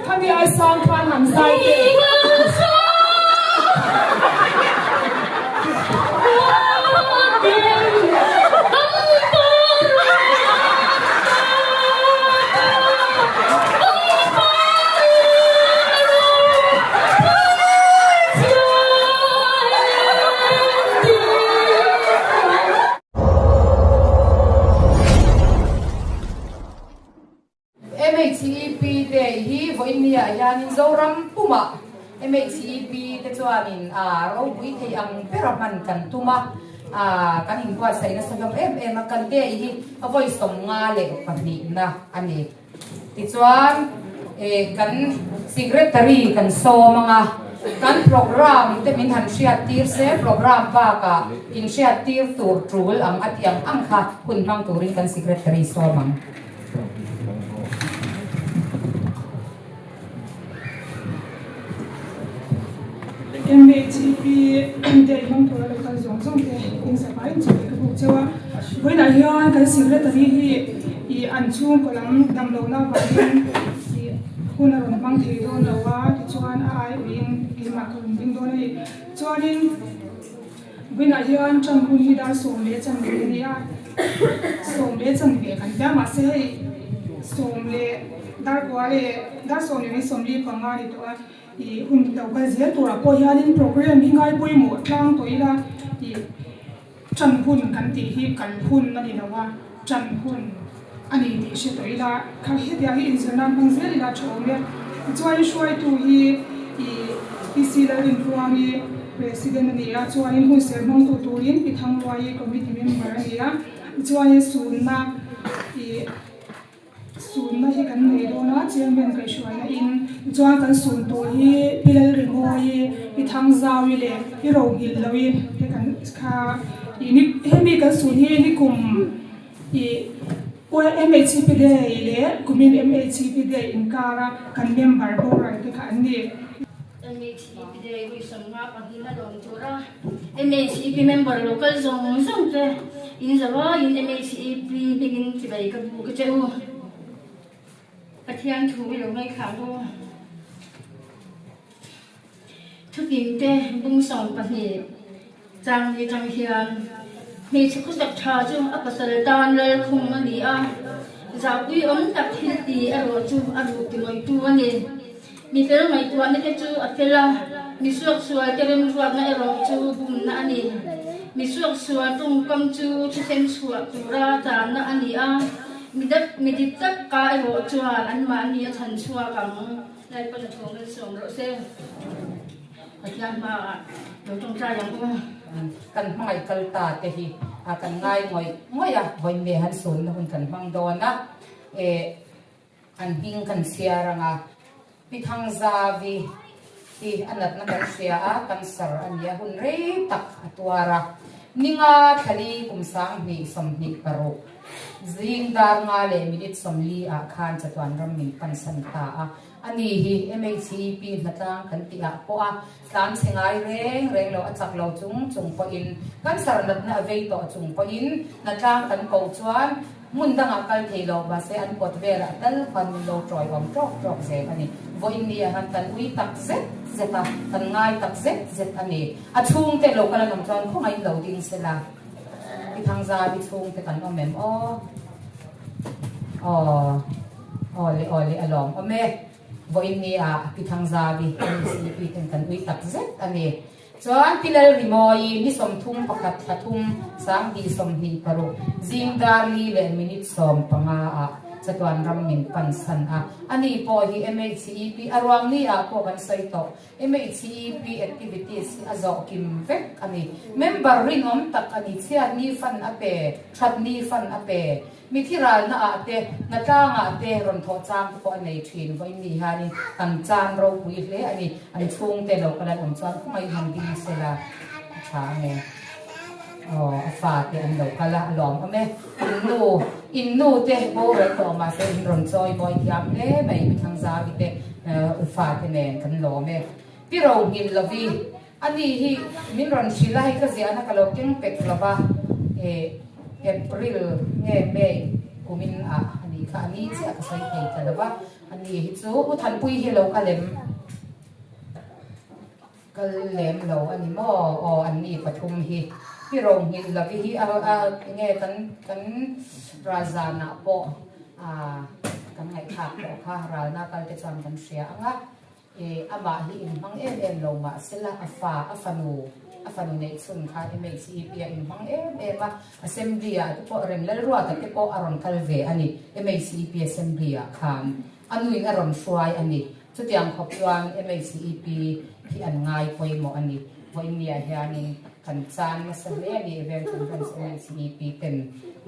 Khami ai sang khan han zai teh. MHEP Day hi vawiinniah hianin Zoram pumah MHEP te chuanin ropui thei ang bera hman kan tum a, kan inbuatsaih nasa hlawm em em a, kan day hi a vawi 52na a ni. Tichuan, kan Secretary kan sawm ang a, kan programme te min han hriattir se, programme bakah inhriattir tur tul ang a tih ang ang kha hun hmang turin kan Secretary sawm ang. MHEP day hmang tura lo kal zawng zawng te inzavai in chawlh ka buk cheu a, vawiinah hian kan secretary hi ih an chhungkaw lam damlohna avangin ih hun a rawn hmang thei dawn lo a tichuan a ai uiin keimah ka rawn ding dawn a ni. Chuanin vawiinah hian ṭan hun hi dar 10:15 a ni a, 10:15 kan tia mahse hei sawm leh dar kua leh dar 10:45 a ni tawh a. Ih hun lo kal zel turah pawh hianin program hi ngai pawimawh tlang tawh ila ih tan hun kan tih hi kal hun a ni lo a, tan hun a ni tih hre tawh ila kha hetiang hi inzir nan hmang zel ila tha awm e. Tichuan hruaitu hi ih PC Lalrinhluangi President a ni a, chuanin hun ser hmangtu turin Pi Thangluaii Committee Member a ni a, tichuanin sunna ih. Sunna hi kan nei dawn a, Chairman kaihhruaina in chuan kan sun tur hi Pi Lalrimawi, Pi Thangzaui leh Pi Rohngilhlohi te kan kha ih ni hemi kan sun hi nikum ih MHCP Day leh kumin MHCP Day inkara kan member boral te kha an ni. MHCP Day ui 52 a lawm tur a, MHCP member local zawng zawng te in zavaiin MHCP hmingin chibai ka bu ka che u. Pathian thu i lo ngaihthlah u. Thukim te bung 12 chang ni tang hian hmeichhe khawsak tha chu a pasal tan lalkhum a ni a, zahpui awm tak thil ti erawh chu a ruk ti ngawitu a ni. Mi fel ngaihtuahna te chu a fel a, mi suaksual te remruatna erawh chu bumna a ni. Mi suaksual tawngkam chu thisen chhuah tura tanna a ni a, mi dik tak ka erawh chuan anmahni a chhan chhuak ang. Lalpan a thawng malsawm rawh se. Pathian hmaah lo tawngtai ang u. Kan hmangaih kal ta te hi kan ngai ngawih ngawih a, vawiin ve han sunna hun kan hmang dawn a. An hming kan chhiar ang a, Pi Thangzavi hi a natna kan hria a, cancer a ni a, hun rei tak a tuar a. Ninga thlali kum 2026 zing dar 5:40 ah khan chatuan ram min pansan ta a. Ani hi MHEP hnatlang kan tih ah pawh a tlan chhe ngai reng reng lo, a chak lo chung chung pawhin cancer natna a vei tawh chung pawhin hnatlang kan ko chuan Hmun dangah kal thei lo mahse an kawt velah tal khan min lo tawi awm tawk tawk zel a ni. Vawiin ni ah khan kan ui tak zet zet a, kan ngai tak zet zet a ni. A chhungte lo kal an awm chuan khawngaih lo ding sela. Pi Thangzavi chhungte kan awm em aw? Aw, aw le aw le a lawm awm e. Vawiin ni ah Pi Thangzavi MCP ten kan ui tak zet a ni. Chuan Pi Lalrimawi ni 31 thla 3 2026 zing dar 4:15 ah chatuan ram min pansan a. Ani pawh hi MHEP a ruang ni ah pawh kan sawi tawh. MHEP activities hi a zawh kim vek a ni. Member rinawm tak a ni. Chhiat ni fan a pe, that ni fan a pe. Mithi ralna ah te, hnatlang ah te rawn thawh chang te pawh a nei thin. Vawiin ni hianin kan chan ropui hle a ni. An chhungte lo kal an awm chuan khawngaih han ding sela a tha ang e. Aw, a fa te an lo kal a, a lawm awm e. In nu, in nu te boral tawh mahse in rawn chawi mawi thiam hle mai Mithangzavi te u fa te nen kan lawm e. Pi Rohngil Lovi, Ani hi min rawn hrilh a, hei ka ziahna ka lo keng pek lo va, eh April nge May kumin ah a nih kha, a ni chiah ka sawi thei ta lo va. Ani hi chu U Thanpui hi lo kal em? Kal lem lo a ni maw? Aw an ni pathum hi. Pi Rohnghilh Lavi hi a a enge kan kan ralzanah pawh a kan ngaihthlak tawh kha ralna kal te chuan kan hria ang a. Ih amah hi inhmang em em lo mah sela a fa a fanu a fanu neih chhun kha MHEP a inhmang em em a Assembly ah te pawh rem Lalruata te pawh a rawn kal ve a ni MHEP Assembly ah khan a nuin a rawn hruai a ni. Chutiang khawp chuan MHEP hi an ngai pawimawh a ni. Vawiinniah hianin kan chan nasa hle a ni Event Conference MHEP ten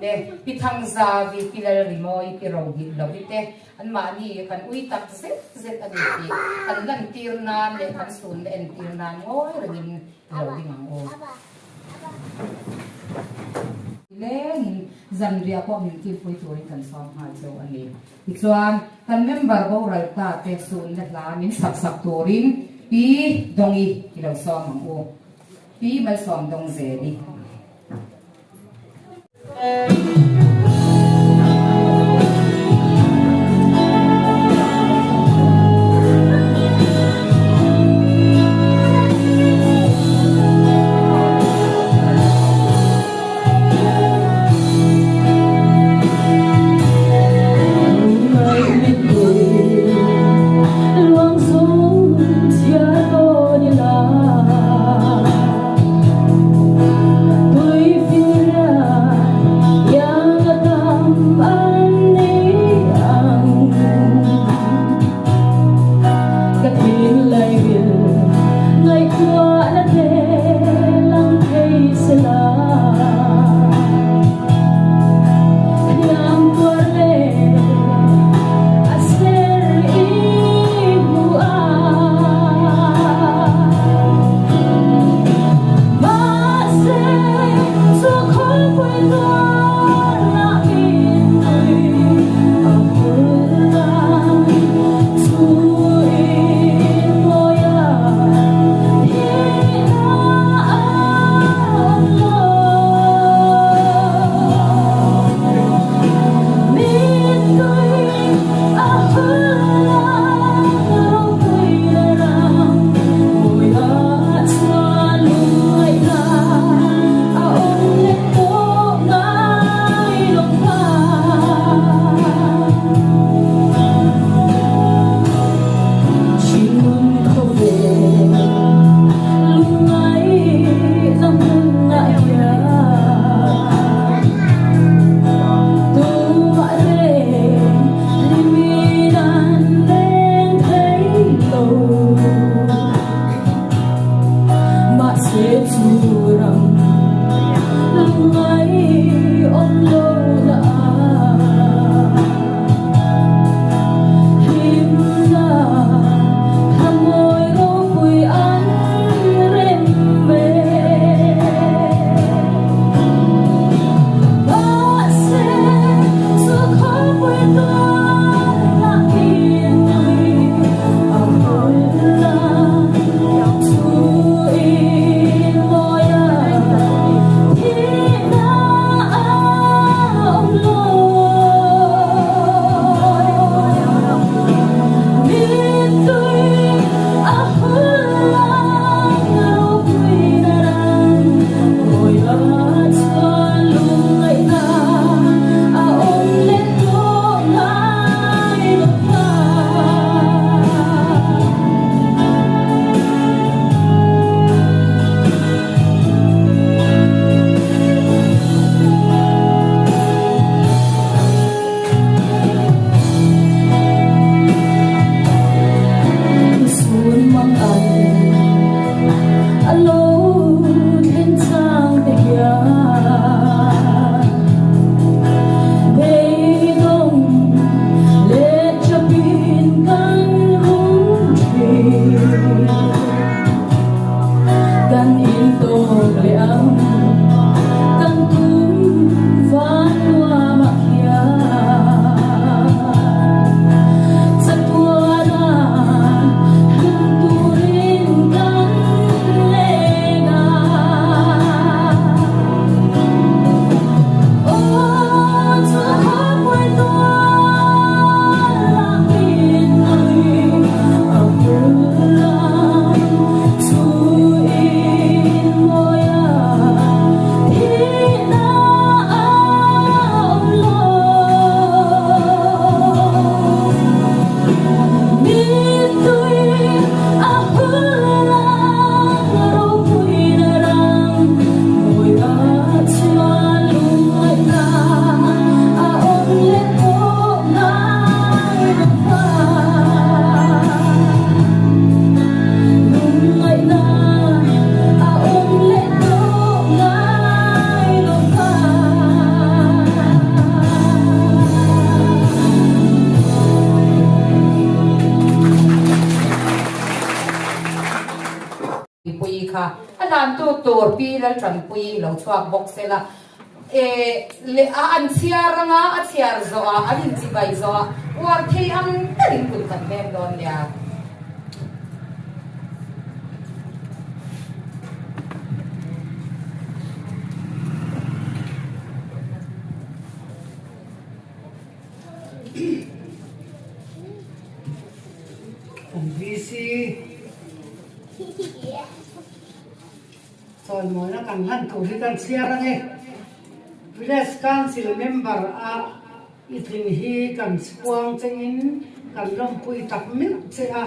le Pi Thangzavi, Pi Lalrimawi, Pi Rohit Lovi te anmahni kan ui tak zet zet a ni tih kan lantir nan leh kan sunna entir nan ngawi rengin i lo ding ang u. Lengin zanriah pawh min kilpui turin kan sawm nghal cheu a ni. Tichuan, kan member boral ta te sunna hla min sak sak turin Pi Dawngi i lo sawm ang u. Pi Malsawm Dawng Zeli. kha. A hlantu tur Pi Laltanpuii lo chhuak bawk sela. E leh a an chhiar anga a chhiar zawh ah an inchibai zawh ah uar thei ang berin kut kan veng dawn nia. Kan VC Chawimawina kan hlan tur hi kan chhiar ang e. Village Council member a i tling hi kan chhuang chengin kan lawmpui tak meuh che a.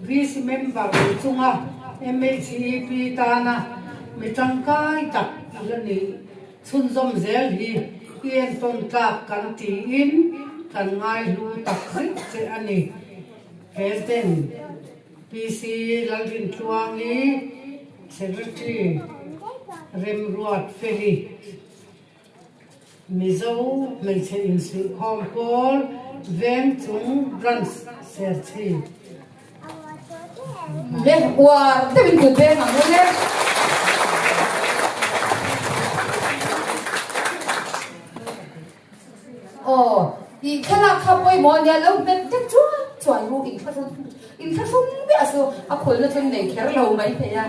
VC member ni chunga MHEP tana mi tangkai tak i la nih chhunzawm zel hi i entawn tlak kan tiin kan ngaihlu tak zet che a ni. President. PC Lalrintluangi, Secretary Remruat Feli, Mizo Hmeichhe Insuihkhawm Pawl Vengchung Branch Serchhip. Le uar deuhin kut veng ang u le. Aw, i thlalak kha pawimawh ania lo hmet te chuan chuan ru inthlahrun inthlahrun miah su a khawlna chu nei kher lo mai thei a.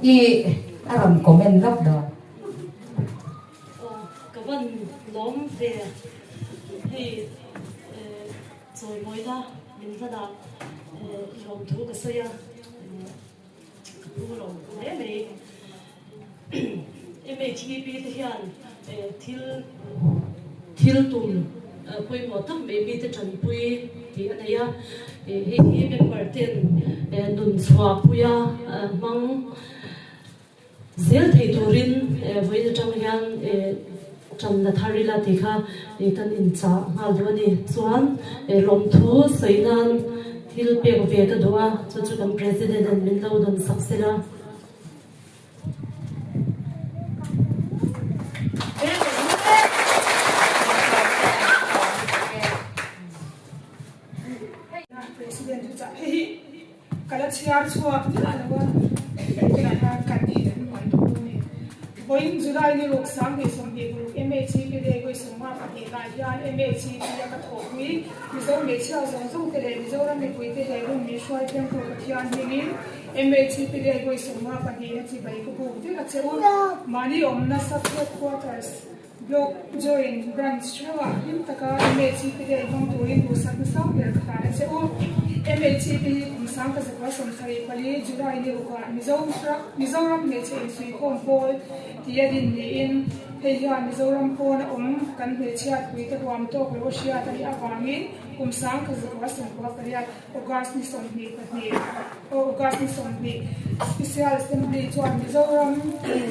I a rawn comment lawk dawn. Aw, ka van lawm ve hei chawimawina min hlanah lawmthu ka sawi a. Ka pu lo hle mai. MHEP te hian thil thil tum pawimawh tak mai mite tanpui tih a nei a. Hei hi member ten nun chhuahpuia hmang zel thei turin vawiin atang hian tan la thar ila tih kha kan inchah nghal duh a ni. Chuan lawmthu sawi nan thil pek ve ka duh a, chu chu kan President in min lo dawn sak sela. President chu chah hei hi Ka la chhiar chhuak miah lo a, tunah hian kan tih kan hmuh an duh dawn e. Vawiin July ni ruk 2026 MHCP Day vawi 52 ah hian MHCP a ka thawhpui Mizo hmeichhia zawng zawng te leh Mizoram mipui te he hun min hruai thiangtu Pathian hmingin MHCP Day vawi 52 na chibai ka buk vek a che u. Mahni awmna Sub Headquarters Block Joint Branch theuhah hlim taka MHEP Day hmang turin duhsakna sang ber ka hlan a che u. MHEP hi kum 1974 July ni rukah Mizoram hmeichhe insuihkhawm pawl tia din niin hei hian Mizoram pawna awm kan hmeichhiatpuite huam tawk lo a hriat a nih avangin kum 1998 August ni 22 August ni 20 Special Assembly chuan Mizoram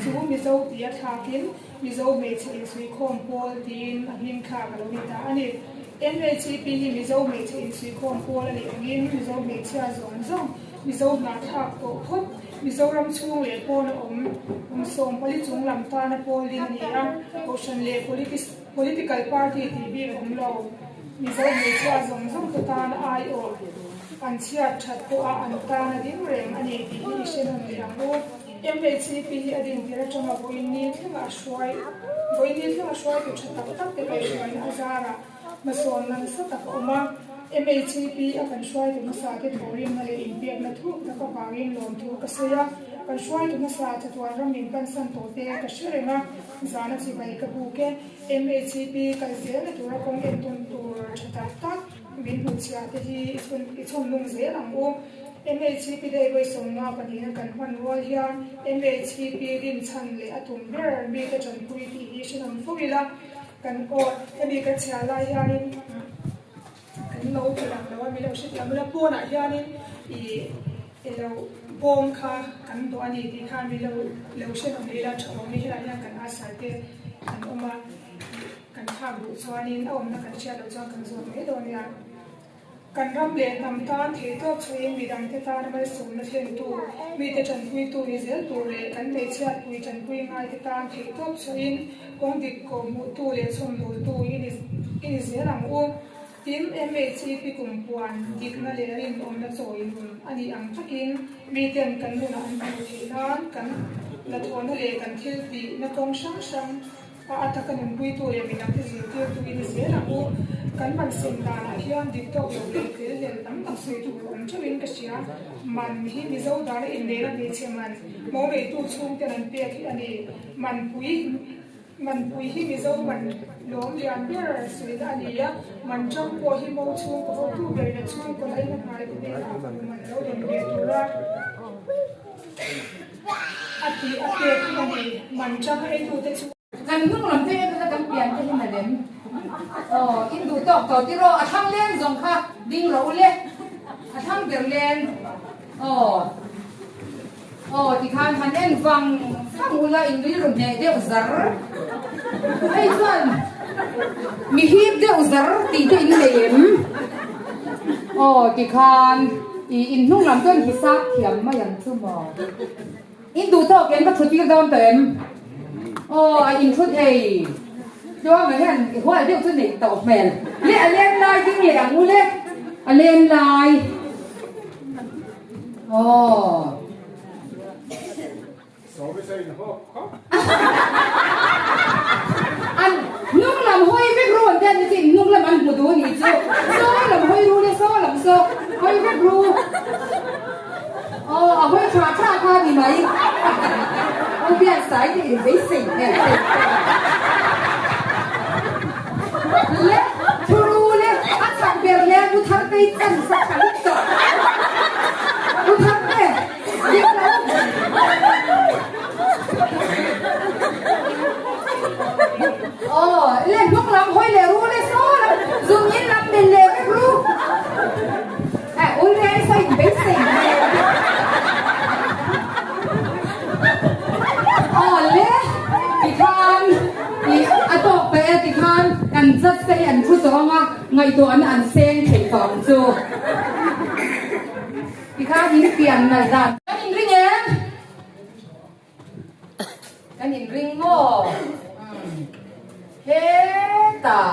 chu Mizo tia thlakin Mizo hmeichhe insuihkhawm pawl tiin a hming thlak a lo ni ta a ni. MHEP hi Mizo hmeichhe insuihkhawm pawl a nih angin Mizo hmeichhia zawng zawng, Mizo hnahthlak tawh phawt, Mizoram chhung leh pawn a awm kum 14 chung lam tana pawl ding a ni a, Kohhran leh Political Party tih bik awm lo, Mizo hmeichhia zawng zawng te tan aiawh an chhiat that pawha an tan a ding reng a ni tih hi i hre nawn leh ang u. MHCP hi a dintir atanga vawiin ni thlengah a hruai vawiin ni thlengah hruaitu tha tak tak te kaihhruaina a zarah hmasawnna nasa tak a awm a. MHCP a kan hruaitu hmasa te thawhrimna leh inpekna thuk tak avangin lawmthu ka sawi a. Kan hruaitu hmasa chatuan ram min pansan tawh te ka hre reng a, zana chibai ka buk e. MHCP kal zelna tura kawng entawn tur tha tak tak min hmuhchhiah te hi i chhawmnung zel ang u. MHCP Day vawi 52 na kan hman rual hian MHCP rinchhan leh a tum ber mite tanpui tih hi hre nawm fo ila, kan aw hemi kan chhiar lai hianin kan lo ti lang lo a, mi lo hre thiam ula, pawnah hianin i ilo bawm kha kan dawh a ni tih khan mi lo lo hre nawm ila tha awm hi helai hian kan asar te an awm a, kan thlak duh chuanin a awmna kan hriat loh chuan kan zawt mai dawn nia. Kan ram leh hnam tan theihtawp chhuiin midangte tana malsawmna thlentu, mite tanpuitu ni zel tur leh kan hmeichhiatpui tanpui ngaite tan theihtawp chhuiin kawng dik kawhhmuhtu leh chhawmdawltu i ni zel ang u. Tin, MHEP kumpuan dikna leh rinawmna chawi nun a nih ang takin miten kan nunah an hmuh theih nan kan hnathawhna leh kan thil tihna kawng hrang hrang a a taka nunpuitu leh midangte zirtirtu i ni zel ang u. Kan man sem danah hian dik tawk lo leh fel hlel tam tak sawi tur awm theuhin ka hria. Man hi Mizo dana inneihna hmeichhe man mo neitu chhungten an pek hi a ni. Manpui Manpui hi Mizo man lawm lian ber sawina a ni a, man tang pawh hi mo chhungkaw hotu ber leh chhungkaw laina hnai te hnenah fanu man lo rawn ve tura a tih a pek hi a ni. Man tang eitute chu. Kan hnung lam te en kha kan pian te hi na lem. Aw, in duh tawk tawh tiraw, a thlang leng zawng kha ding rawh u le, a thlang ber leng. Aw. Aw tikhan han en vang vang ula in rilru hneh deuh zar hei chuan mi hip deuh zar tih te in nei em? Aw tikhan i in hnung lam chuan hisap thiam mai ang chu maw? In duh tawk em ka thu tir dawn tawh em? Aw a in thu thei chuan hian i hual deuh chu neih tawh hmel le a len lai ding leh ang u le a len lai. Aw. An hnung lam hawi vek ru an tian ni hnung lam an hmu duh ni chu. Saw lam hawi ru le saw lam saw hawi vek ru. Aw a hawi tha tha kha ni mai. U bian sai te in beisei hmel thei. Le thuru le a chak ber le u thar tei chan sa tha lut tawh. U thar te dik lo. Aw le hnung lam hawi le ru le saw lam zung in lam mil le vek ru. Eh ul re ai saw in beisei hmel. Aw le tikhan i a tawk ta e tikhan kan judge te hi an thu tawh ang a ngaihtuahna an seng thei tawh ang chu tikhan in pian nalh dan kan inring em? Kan inring maw? Umm hetah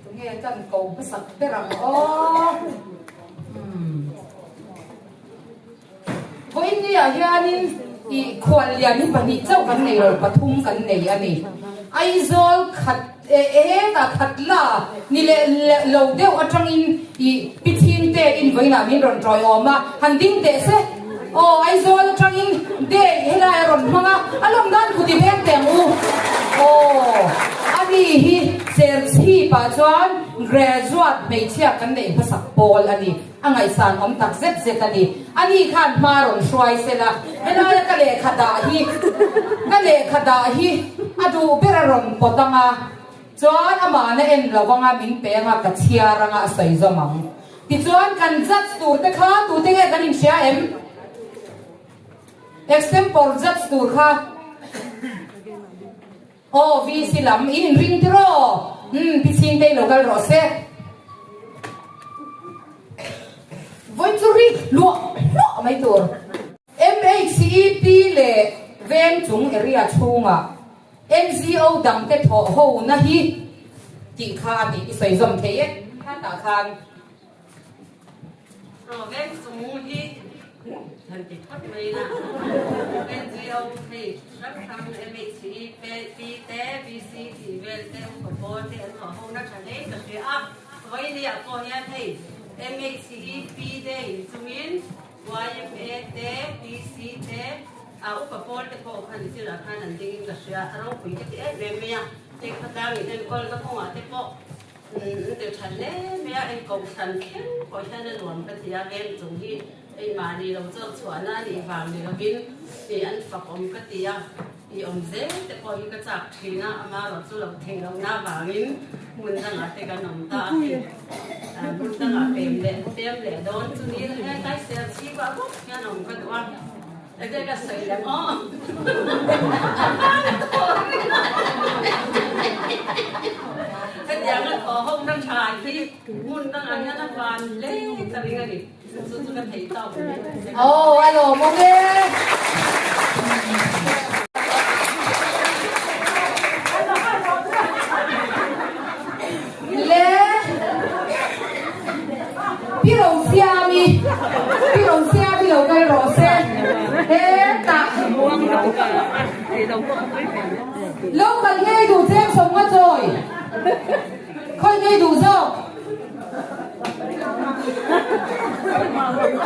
tunge kan ko hmasak ber ang aw? Umm Vawiin ni ah hianin ih khuallian hi pahnih chauh kan nei lo pathum kan nei a ni. Aizawl khat Hetah khat la ni leh lo deuh atangin i pi chhing te in vawiinah min rawn tawiawm a, han ding teh se. Aw Aizawl atangin day helai a rawn hmang a, a lawm nan kut i veng teh ang u. Aw ani hi Serchhip-ah chuan graduate hmeichhia kan neih hmasak pawl a ni. A ngaihsan awm tak zet zet a ni. Ani khan hma rawn hruai sela, helaia ka lehkha dah hi, ka lehkha dah hi a duh ber a rawn pawt ang a, chuan amahna en lo ang a, min pe ang a, ka chhiar ang a, a sawi zawm ang. Tichuan kan judge tur te kha tute nge kan inhria em? Extempore judge tur kha. Aw VC lam i inring tiraw? Umm pi Chhingtei lo kal rawh se. Vawi chu ri hluah hluah mai tur. MHCEP leh veng chung area chhungah NGO dangte thawh ho na hi tih kha a ni i sawi zawm thei e khatah khan. Aw veng chung hi han ti phawt mai ila NGO hei hrang hrang MHEP te VC tih vel te upa pawl te an thawh ho na tha hle ka hria a vawinia pawh hian hei MHEP day chungin YMA te PC te a upa pawl te pawh khan thil ah khan an ding in ka hria a ropui ka ti em em mai a hei khawtlang in enkawl na kawngah te pawh Umm ti tha hle mai a, eng kohhran thleng pawh hian a nuam ka ti a, veng chung hi hei mahni lo chawk chhuahna a nih vang ni lovin ih an fak awm ka ti a, ih awm zel te pawh hi ka chak thin a, amaherawh chu lo theih lohna avangin hmun dangah te kan awm ta a, hei hmun dangah pem leh pem leh dawn chu ni hetlai ser chhip ah bawk hian awm ka duh a. Enge ka sawi lem aw. Hetiang a thaw ho na tha hi hmun dangah hian a van hle ka ring a ni. Chu chu ka thei tawk mai. Aw a lawmawm e. Lo kal ngei duh cheng sawm nga chawi. Khawi ngei duh zawk.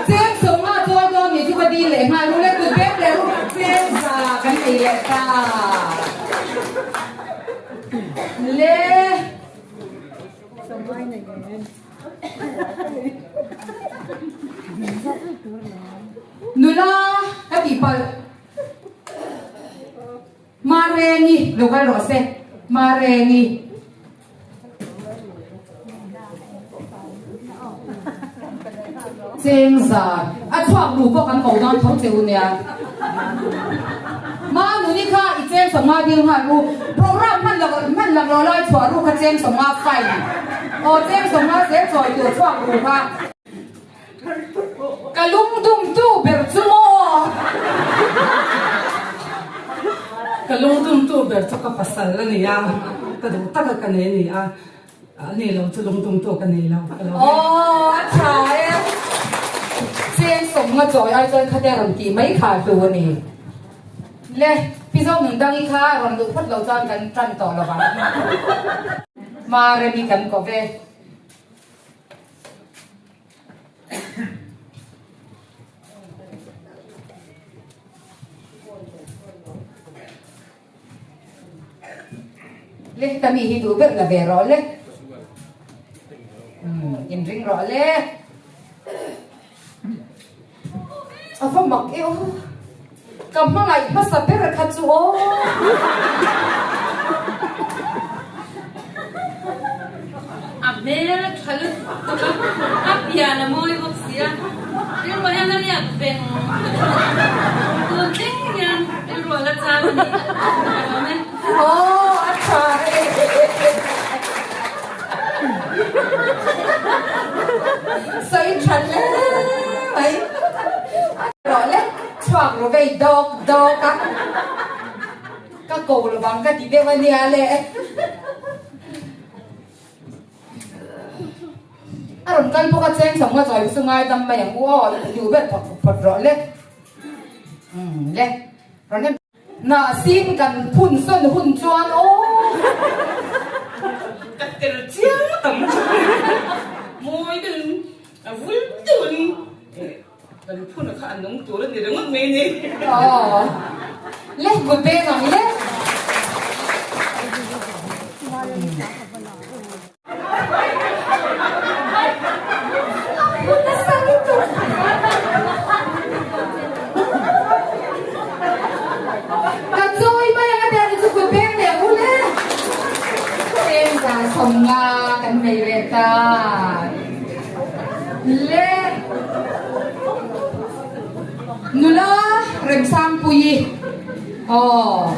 Cheng sawm nga chawi dawn ni chu ka dil leh nghal u le kut bek leh u cheng za kan nei leh ta. Le. Nula ka tihpalh. Marengi lo kal rawh se. Marengi. Cheng zar a chhuak ru pawh kan ko dawn tho che u nia. Manuni kha i cheng sawmnga dil nghal u. Program hman lo hman lak lo lai chhuah ru kha cheng sawmnga fine. Aw cheng sawmnga zel chawi tur chhuak ru kha. Ka lungdum tu ber chu maw? Ka lungdum tu ber chu ka pasal a ni a, ka duh tak a ka nei a ni a, a ni lo chu lungdum tu ka nei lo. Aw a tha e, cheng sawmnga chawi ai chuan khate a rawn tih mai kha hlu a ni. Le, Pi Zonundang-i kha rawn luh phawt lo chuan kan tan tawh lo vang. Maremi kan ko ve. Le ka mi hi duh ber la ve rawh le. In ring rawh le. A va mak e aw. Ka hmangaih hmasa ber kha chu aw. A hmel a tha lutuk a, a pian a mawi bawk si a, rilru hian a riak veng tun thleng hian rilru a la chang a ni a lawm e. Aw a tha e. Sawi tha hle mai. Rawh le, chhuak ru vei dawk dawk a. Ka ko lovang ka ti deuh a nia le. A rawn kal bawk a cheng chawng a chawi chu ngaidam mai ang u aw, i duh ber phawt phawt rawh le. Umm le, rawn em. Nah sin kan phun sawn hun chuan aw. Ka tel chiang tam mawi deuhin a vul deuhin kan phun kha a nung tur a ni ringawt mai ni. Aw le kut beng ang le. Ka chawi mai ang a tia ni chu kut beng leh u le. Eng za sawmnga kan nei leh ta. Le nula Remsangpuii aw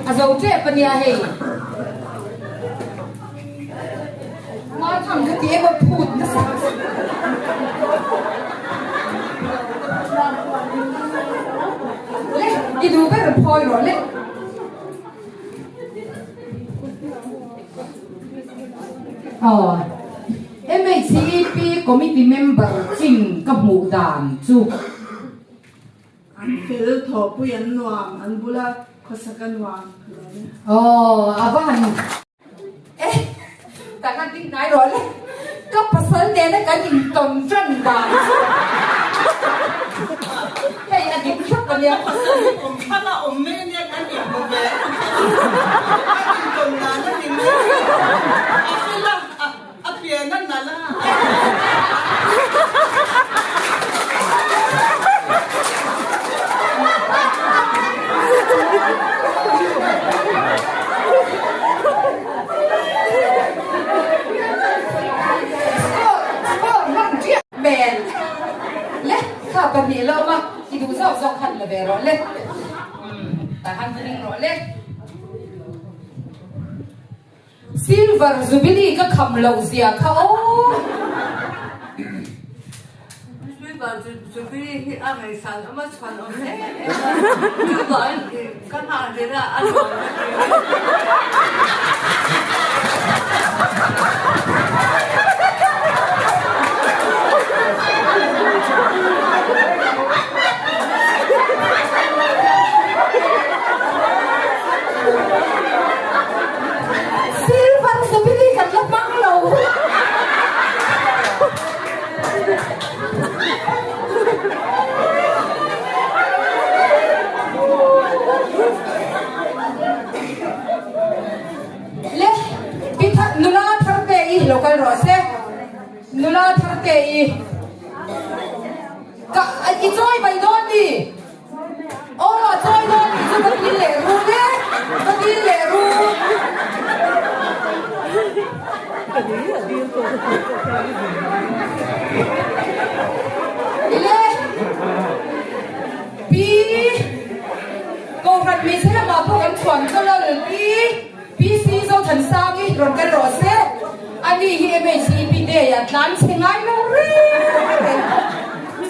a zo tep a nia hei. Ngaithang ka ti em a phut nasa. Le, i duh ber phawi rawh le. Aw. MHEP committee member chin ka hmuh dan chu. An fel thawhpui an nuam, an bula khawsak a nuam ka lo ni. Aw, a va han eh, tak han ding hnai rawh le. Ka pasal nena kan intawn tan dan chu hei a dik thlap a nia. Ka pasal hi kum thlang a awm mai a nia kan inhmu ve. Kan intawn dan a ni mai. A fel a, a pian a nalh a. Men le kha pahnih la awm a i duh zawk zawk khan la ve rawh le tah khan ring rawh le. Silver Jubilee ka kham loh zia kha aw. Silver Jubilee hi a ngaihsan awm a chhuan awm em em a, chuvangin ka nghah hlel a, a nuam ka ti. kal rawh se. Nula thar te i ka i chawi mai dawn ni. Aw a chawi dawn ni chu ka dil leh run e, ka dil leh run. Le Pi Kohhran hmeichhe lamah pawh kan chhuan chawlh a Pi PC Zothansangi rawn kal rawh se. Ani hi MHEP Day ah tlan chhe ngai lo reng reng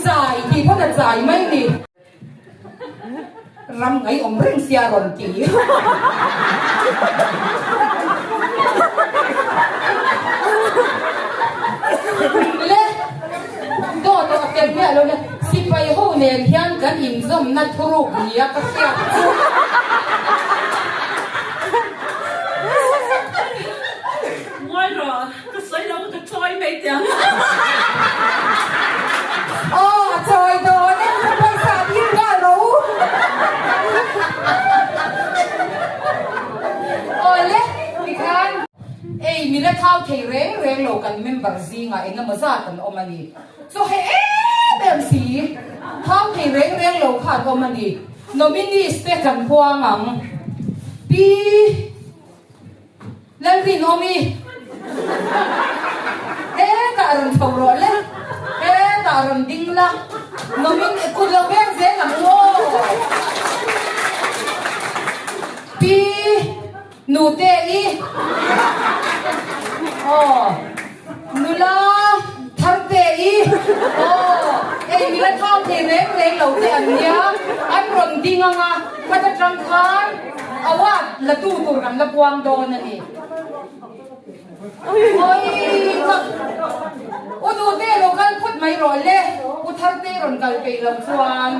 chai tih pawn a chai mai ni. Ram ngaihawm reng sia rawn ti. Le dawt a tel miah lo nia. Sipai ho nen hian kan inzawmna thuruk nia ka hriat chu. Ngawi rawh, ka sawi lo ka chawi mai teh ang. Aw a chawi dawn e, ka pawisa dil nghal rawh u. Aw le, tikhan ei mila thau thei reng reng lo kan member zingah engemaw zat an awm a ni. Chaw heh em em si, thau thei reng reng lo kha an awm a ni. Nominees te kan puang ang. Pi Lalrinawmi, hetah rawn chho rawh le, hetah rawn ding la, nomin kut lo veng zel ang u aw. Pi Nute-i, aw, nula Tharte-i, aw, ei mila thau thei reng reng lo te an nia, an rawn ding ang a, khat atang khan award la tu tur kan la puang dawn a ni. Oi, u Nute lo kal phawt mai rawh le, u Tharte rawn kal peih lo chuan.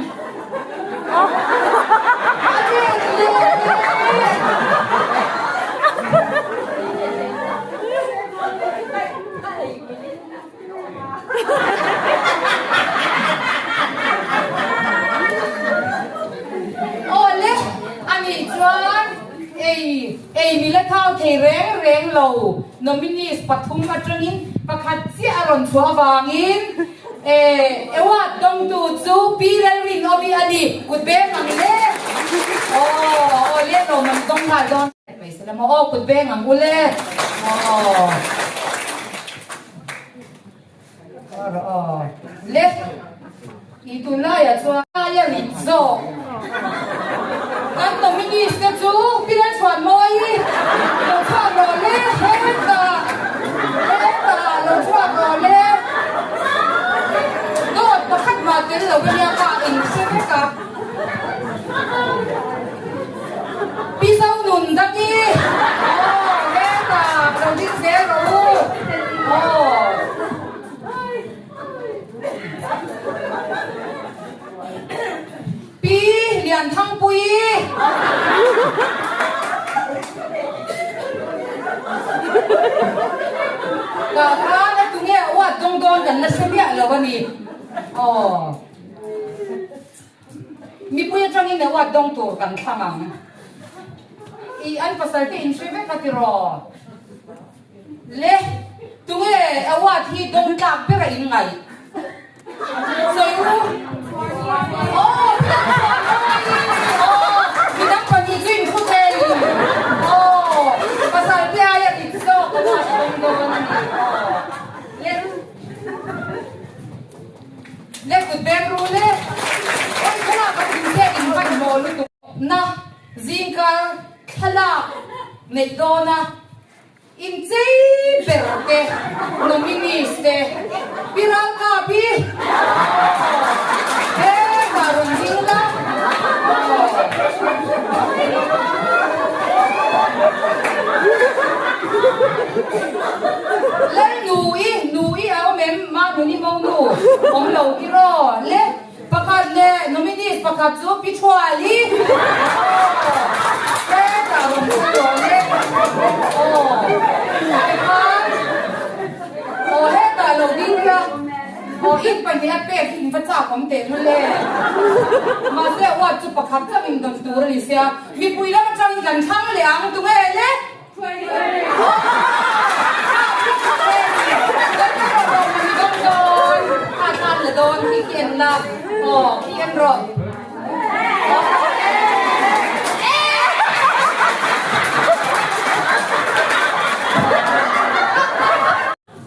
Awle, anih chuan ei ei mila thau thei reng reng lo nominees pathum atangin pakhat chiah a rawn chhuah avangin E, award dawngtu chu Pi Lalrinawmi a ni, kut beng ang le. Aw, aw le lawm an dawng nghal dawn. Mai se la maw, aw kut beng ang u le. Aw. Aw, le. I tunlaiah chuan aia rit zawk. Kan nominees te chu Pi Lalchhuanmawii lo chhuak rawh le, hetah, hetah lo chhuak rawh le. Dawt pakhat mah tel lo ania ka inhre vek a. Pi Zonun Daki, aw hetah lo ding zel rawh u. Aw. Pi Lianthangpuii. Ka khan a tunge a uat dawng dawn kan la hre miah lo a ni. Aw. Mipui atangin a uat dawng tur kan thlang ang. I an pasal te in hre vek a tiraw? Le, tunge award hi dawng tlak ber a in ngaih? Sawi u. Aw, aw, midang pahnih chu in thu thei. Aw, pasal te aia dik zawk award dawng dawn a ni. Aw, le, le kut beng ru le. Oi, thlalak a thing che in hmanhmawh lutuk. Na zingkar thlalak neih dawna inchei ber te nominees te Pi Ralkap hi hetah rawn ding la Lal Nui, Nui a awm em? Manuni Monu awm lo tiraw le? Pakhat leh nominees pakhat chu Pi Thuali. Aw, hetah rawn kal dawn e. Aw, tikhan, aw hetah lo ding ila, aw in pahnih a pek hi in va chak awm teh lul e. Mahse award chu pakhat chauh in dawn tur a ni sia, mipui lam atangin kan thlang leh ang, tunge le? Aw, Aw, khi en rawh.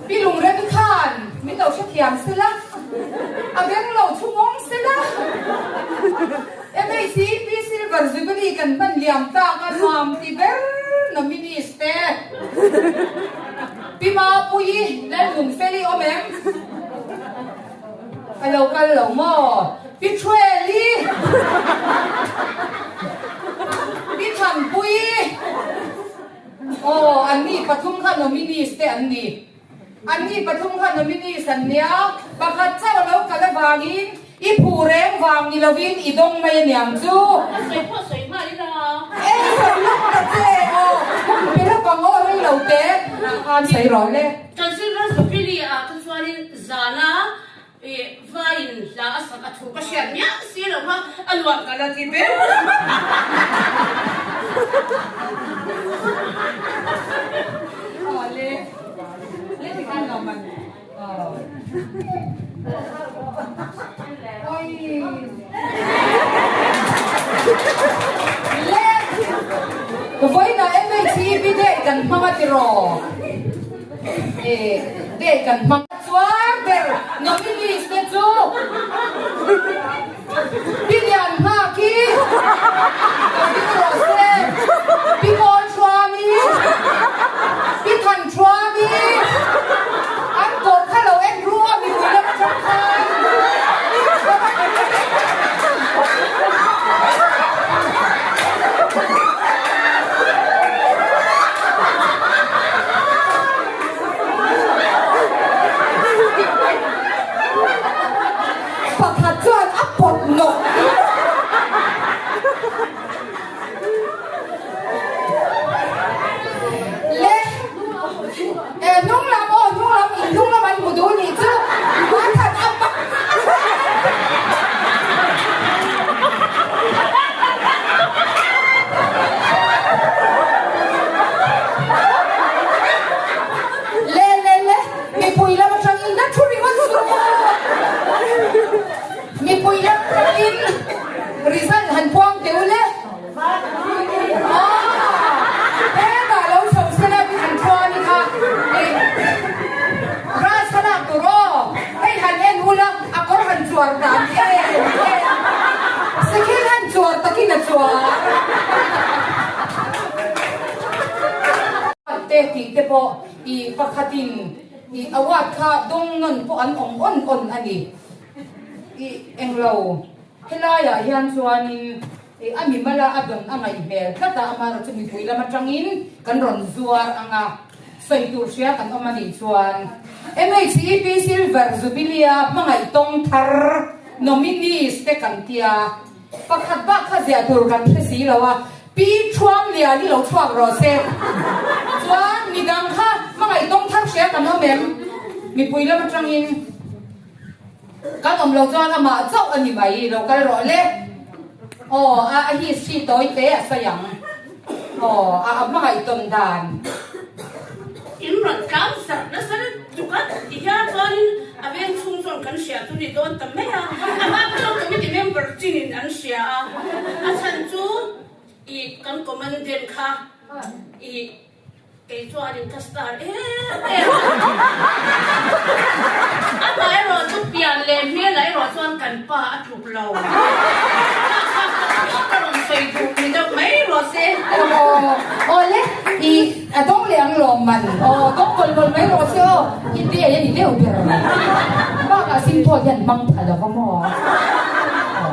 Pi Lungrem khan min lo hrethiam sela, a beng lo thu ngawng sela. MHCP Silver Jubilee kan hman liam tak a nuam ti ber nominees te. Pi Mapuii Lalnunfeli awm em? A lo kal lo maw? Pi Thueli! Pi Thanpuii! Aw, anni pathum kha nominees te an ni. Anni pathum kha nominees an nia, pakhat chauh a lo kal avangin i phu reng vang ni lovin i dawng mai aniang chu. A sawi pawh sawi nghal ila. Ei sawi lawk ta che aw, hun pe lawk ang aw rei lo te khan sawi rawh le. Kan Silver Jubilee ah kha chuanin zana I vaiin hla a sak a thu ka hriat miah si lo kha a nuam ka la ti ber. Awle le ti khan lo man oi le vawiin ah MHEB day kan hmang a tiraw e day kan hmang. Chuar ber nominees te chu Pi Lian Nghaki, Ka Ding Rawh Se, Pi Kawl Thuami, Pi Than Thuami, an kawr kha lo en ru a mipui lam atang khan. Pakhat chuan a pawt nawk. Le eh hnung lam aw hnung lam in hnung lam an hmu duh nih chu a that a pak. Le le le, mipui lam atangin la thu ringawt chu Mipui lam atangin result han puang teh u le. Aw, hetah lo chho sela tih han thuan i kha Ras kha lak tur aw, hei han en ula a kawr han chuar dan em em, sikhin han chuar takin a chuar. Te tih te pawh i pakhatin i award kha dawng nawn pawh an awm awn awn a ni. I englo helaiah hian chuanin i a mimala a dawn a ngaih hmel tlat a, amaherawhchu chu mipui lam atangin kan rawn zuar ang a, sawi tur hria kan awm a nih chuan MHEP Silver Jubilee-a hmangaih tawng thar nominees te kan tia. Pakhat bak kha ziah tur kan hre si lo a, Pi Thuamlian i lo chhuak rawh se. Chuan midang kha hmangaih tawng thar hria kan awm em? Mipui lam atangin kan awm lo chuan amah chauh a ni mai, lo kal rawh le. Aw, a a history tawi te a sawi ang. Aw, a a hmangaih tawn dan. In rawn tlang zarh nasa lutuk a, ti hian chuanin a veng chhung chuan kan hria chu ni dawn ta mai a, amah kha lo committee member chinin an hria a, a chhan chu i kan commandant kha i kei chuanin ka star em em a, amaherawh chu pian leh hmelah erawh chuan kan pa a tluk lo, kha kha ka rawn sawi duh ni deuh mai rawh se. Aw le, i A dawng leh ang lawm man. Aw, dawng mawlh mawlh mai rawh se aw. I te a ni deuh ber. Bakah Singphaw hian hmang pha lo va maw? Aw.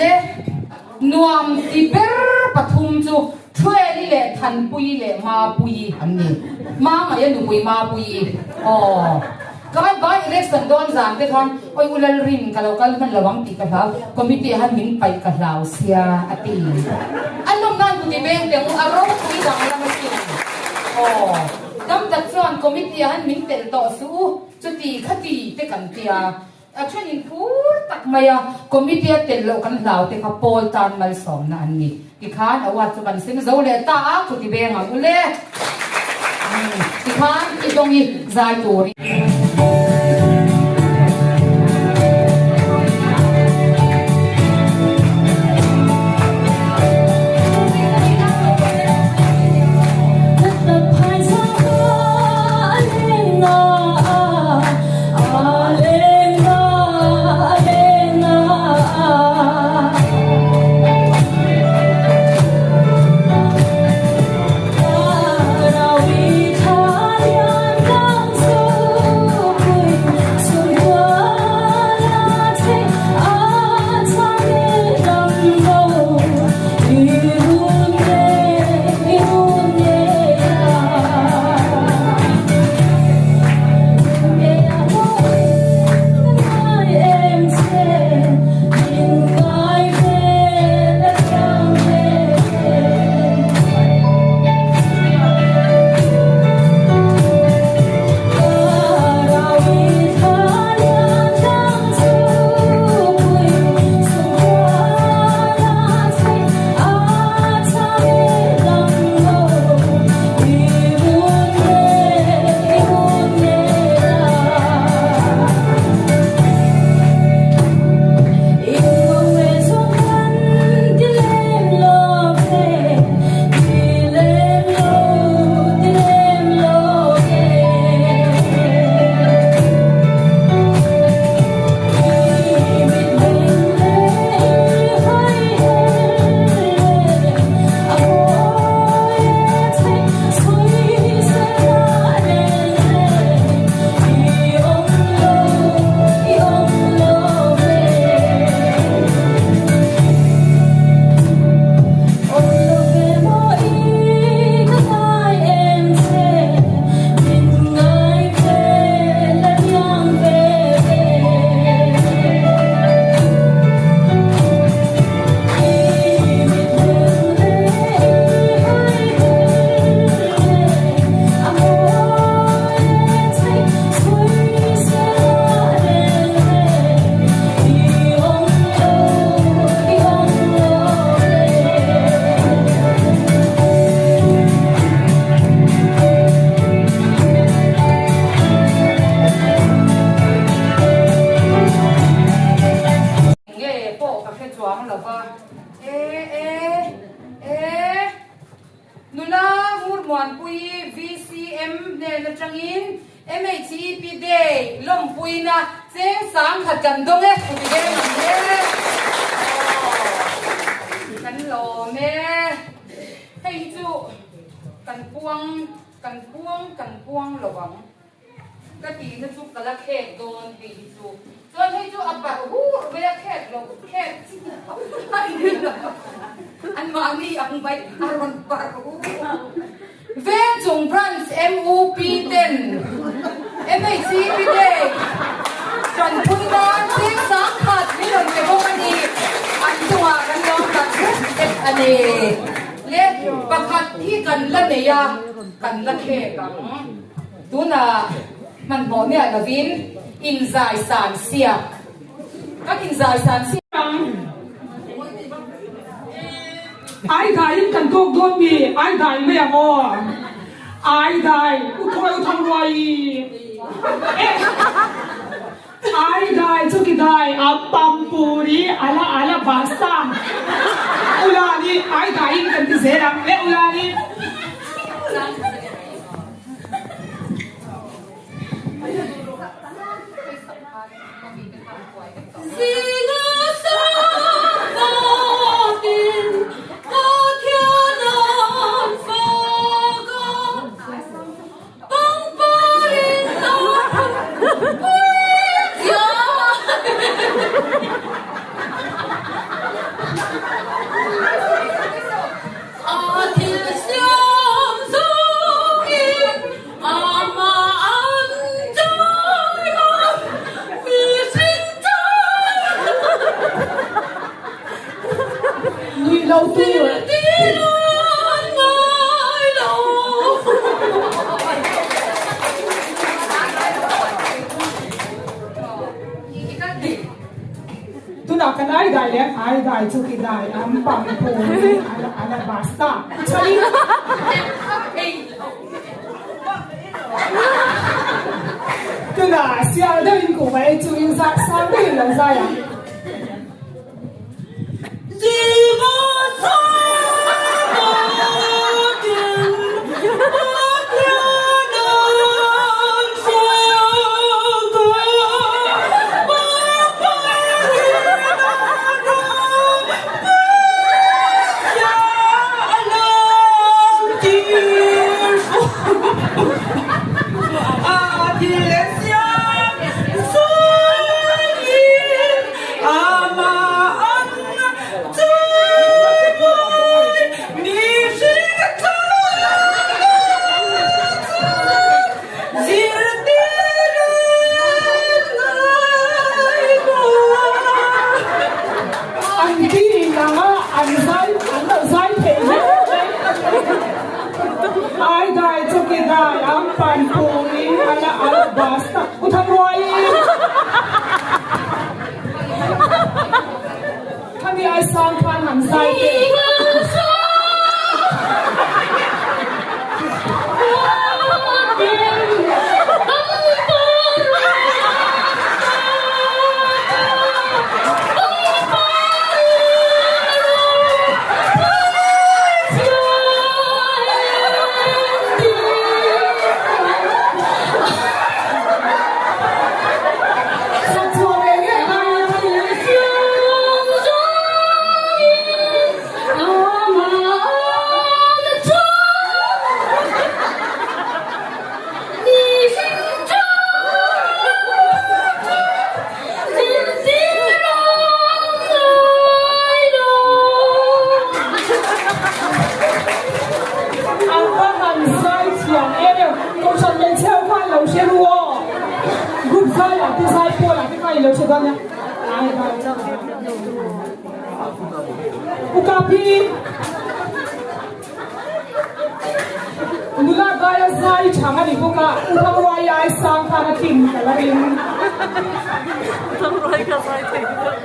Le, nuam ti ber pathum chu Thueli leh Thanpuii leh Mapuii an ni. Mangaih a nupui Mapuii. Aw. Kai by election dawn zan te khan oi u Lalrin ka lo kal hman lo ang tih ka hlau, committee ah han min paih ka hlau sia a ti. A nawm nan ku ti beng teh u a ropui dang lam a sin. Aw, tam tak chuan committee ah han min telh tawh suh u, chuti khati te kan tia. A then in phur tak mai a, committee a telh loh kan hlau te kha pawl tan malsawmna an ni. Tikhan award chu kan sem zo leh ta a, ku ti beng ang u le. Tikhan i dawng i zai tur. Nge pawh ka hre chuang lo va. E e e Nula Ngurmuanpuii VCM hnen atangin MHEP Day lawmpuina cheng sangkhat kan dawng e ti ve ang e. Aw kan lawm e. Hei hi chu kan puang kan puang kan puang lo ang. Ka tihna chu ka la khek dawn hei hi chu. Chuan hei chu a parh hur mai a khek lo khek chi a ni lo. Anmahni ang mai a rawn parh hur. Vengchung Branch MUP ten MHCP Day tanpui nan cheng sangkhat min rawn pe bawk a ni. An chungah kan lawm tak zet zet a ni. Le pakhat hi kan la nei a, kan la khek ang. Tunah hmanhmawh miah lovin inzai san siak kan inzai san siak ang. Ai dai in kan tawk dawn mi? Ai dai mai ang aw. Ai dai u thawi u thang ruai eh ai dai chu ki dai a pampuri ala ala basta ulani ai dai in kan ti zel ang le ulani. Nui lo tur. Tunah kan ai dai leh ai dai chu ki dai an pang pur ala ala basta. Chali. Tunah sial deuhin kuhva ei chungin zai sang deuhin lo zai ang. An ti in ang a, an zai, an lo zai thei hle mai. Ai dai chuki dai ang pan pungin a la al basta u Thangruai. Khami ai sang khan han zai teh. An va han zai thiam em em, Kohhran hmeichhe ho khan lo hre ru aw, group zai ah te zai pawl ah te khan i lo hre dawn nia. U Kapi. Nula daia zai chhang a ni bawk a, U Thangruai ai sang khan a tlin ka la ring. U Thangruai ka zai thei deuh.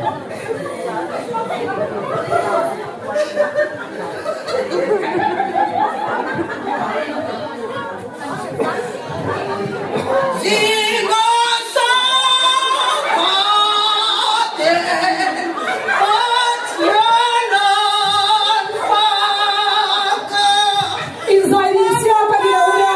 Inzai ni sia ka ni lo nia.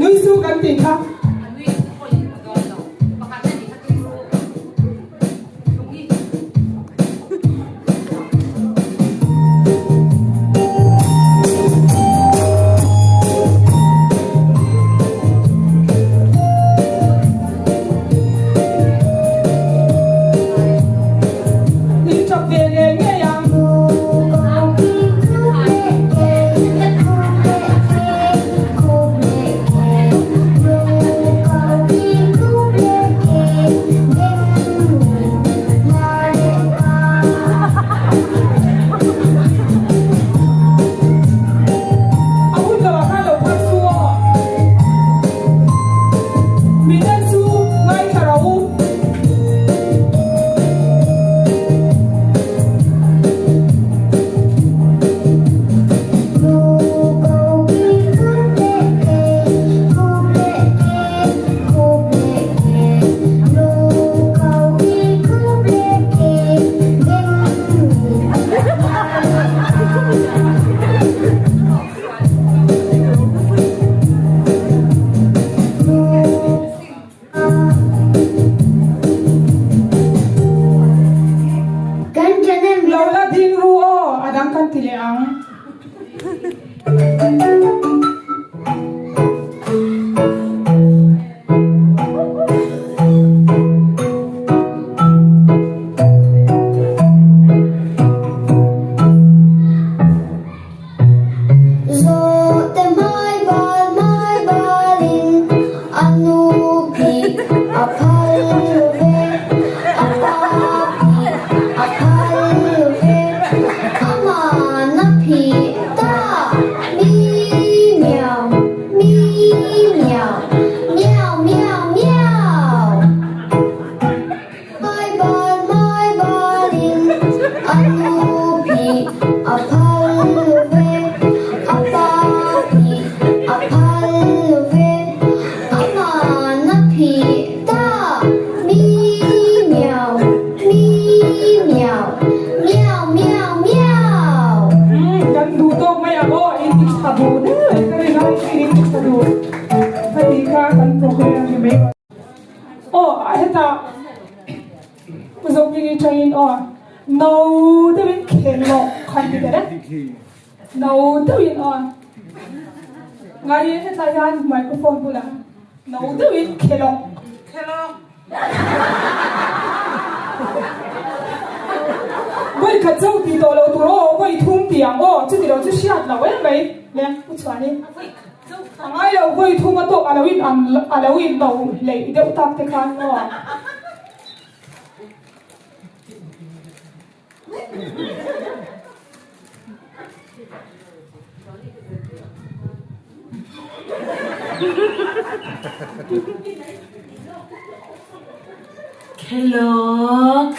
Nui su kan tih kha. In tap ve ngei ngei ang. A nu phih a phal lo ve, a pa phih a phal lo ve, a man a phih ta. Mi miau, mi miau, miau miau miau. Kan duh tawk mai ang aw, in ti tha duh deuh e ka rin a, in ti tha duh ka tih kha kan program ni mai. Aw hetah Pu Zopini tangin aw no deuhin khel lawk khan ti ber e, no deuhin aw ngai hetlai hian microphone bulah no deuhin khel lawk. Khel lawk. Vawi khat chauh tih tawh loh tur aw, vawi thum tih ang aw, chuti lo chu hriat loh em mai le Pu Chhuani. A ngai lo vawi thum a tawk a lo in ang a lo in no hleih deuh tak te khan maw? Khelawk.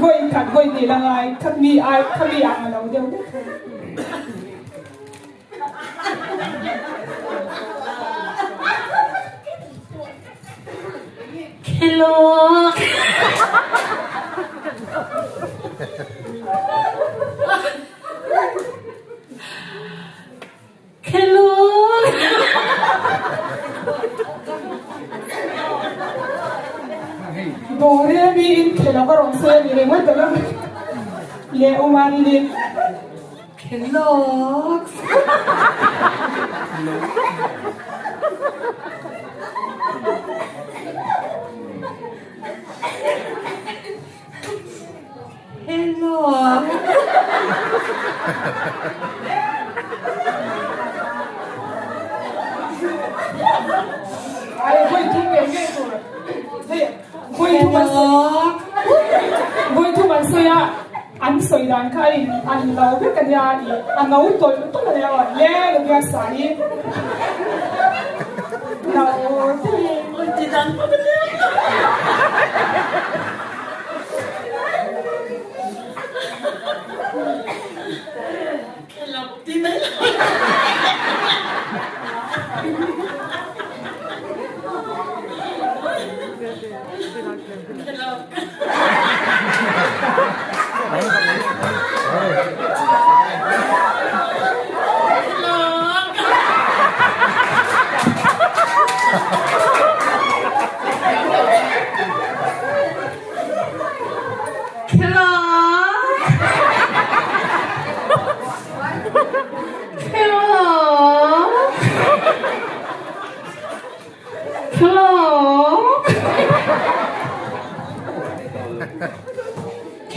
Vawi khat vawi hnih la ngai kha mi ai kha mi ang a lo deuh deuh thung. Khelawk. Dawre mi in khelh a ka rawn sawi a ni reng mai tawh lo le Umani ni. Kellogg's. Hello. Ai voi thum nge nge tur. Hei voi thum an voi thum an sawi a an sawi dan kha in an lo vek ania i a no tawlh tawlh ania aw le lo bia sa hi no ti dan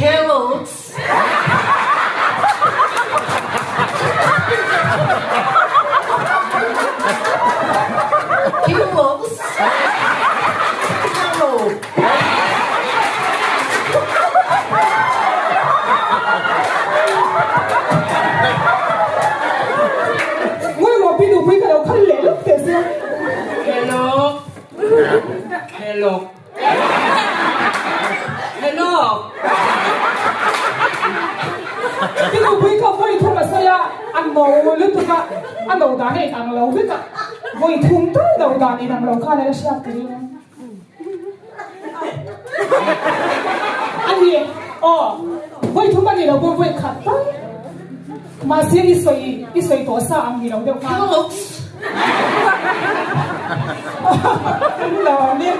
Kellogg's. Kellogg's. Hello. Ngawi rawh pi nupui ka lo khal leh lawk teh sia. Kellogg. Kellogg. Kellogg. Pi nupui ka vawi thum a sawi a, a no lutuk a, a no dan a inang lo vek a, vawi thum tal no dan inang lo khan a la hriat ka ring a. A ni, aw, vawi thum a ni lo pawh vawi khat tal. Mahse i sawi, i sawi tawh sa ang ni lo deuh khan. Lo ang ni.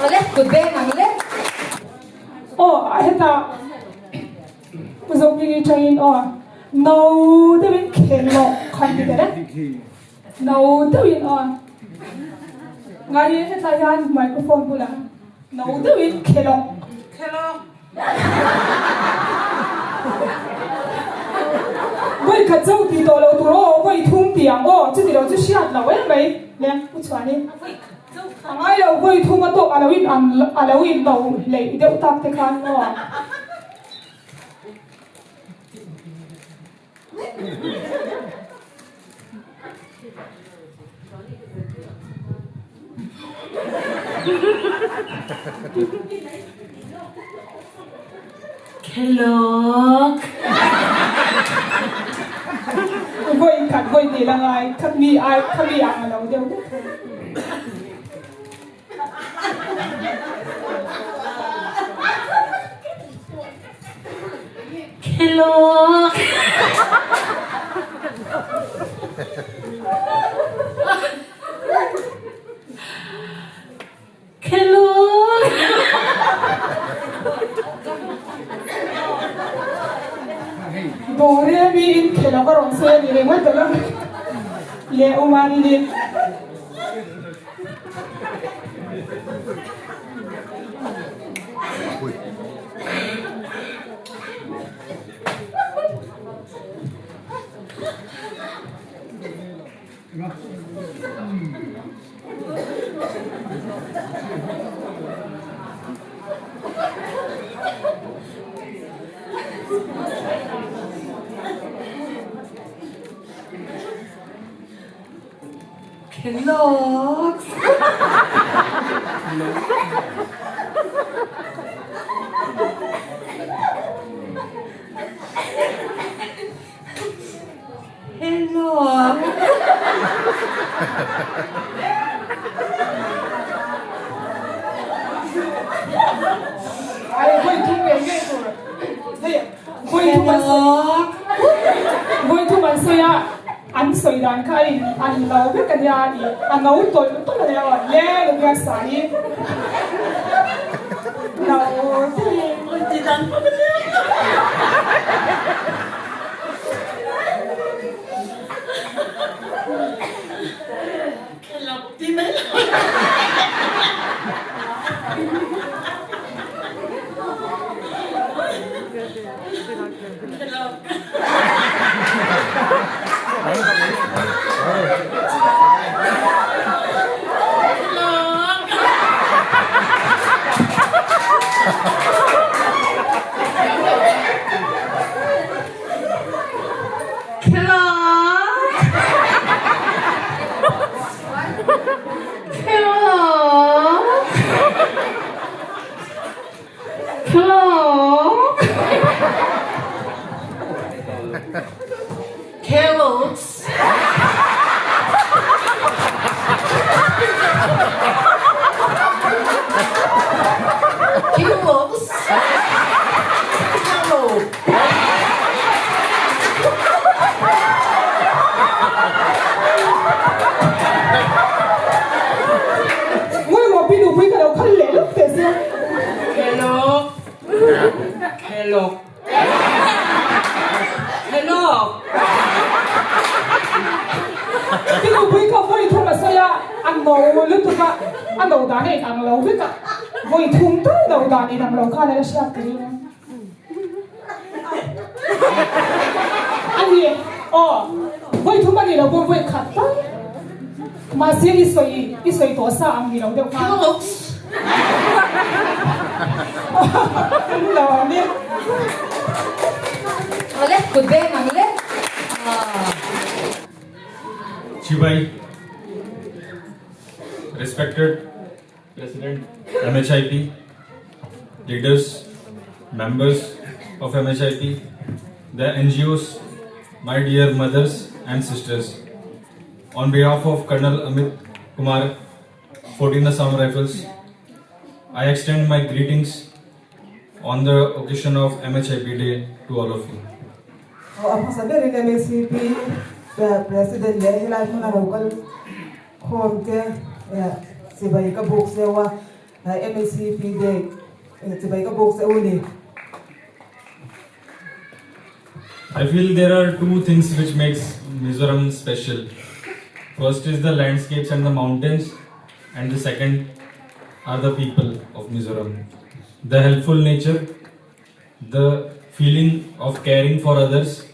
Awle, kut beng ang le. Aw, hetah Pu Zopini tangin aw, no deuhin khel lawk khan ti ber e. No deuhin aw. Ngai hetlai hian microphone bulah no deuhin khelawk. Khelawk. Vawi khat chauh tih tawh loh tur aw, vawi thum tih ang aw, chuti lo chu hriat loh em mai le Pu Chhuani. A ngai lo, vawi thum a tawk a lo in ang a lo in no hleih deuh tak te khan aw. Khelawk. Vawi khat vawi hnih la ngai kha mi ai kha mi ang a lo deuh deuh thei. Khelawk. Khelawk. Dawre mi in khelawk a rawn sawi a ni ringawt a lo leh uman ni. Kellogg's. Hello. Ai voi thum ngei ngei tur. Hei voi thum an voi thum an sawi a an sawi dan kha a in an lo vek a nia i a no tawlh tawlh a nia aw le lo biak sa hi no ti dan pawh ka hria. Khelawk ti mai lo. Khelawk. Kellogg's. Kellogg's. Kellogg. Ngawi rawh pi nupui ka lo khal leh lawk teh sia. Kellogg. Kellogg. Kellogg. Pi nupui kha vawi thum a sawi a, a no lutuk a, a no dan a inang lo vek a, vawi thum tal no dan inang lo khan a la hriat ka ring a. A ni, aw, vawi thum a ni lo pawh vawi khat tal. Mahse i sawi, i sawi tawh sa ang ni lo deuh khan. Lo ang nia. Awle, kut beng ang le. Chibai, respected President MHIP, leaders, members of MHIP, the NGOs, my dear mothers and sisters. On behalf of Colonel Amit Kumar, 14 Assam Rifles, I extend my greetings on the occasion of MHIP Day to all of you. A hmasa berin MHCP President leh helai hmuna lo kal khawm te chibai ka buk zeuh a, MHCP Day chibai ka buk zeuh a ni. I feel there are two things which makes Mizoram special. First is the landscapes and the mountains and the second are the people of Mizoram. The helpful nature, the feeling of caring for others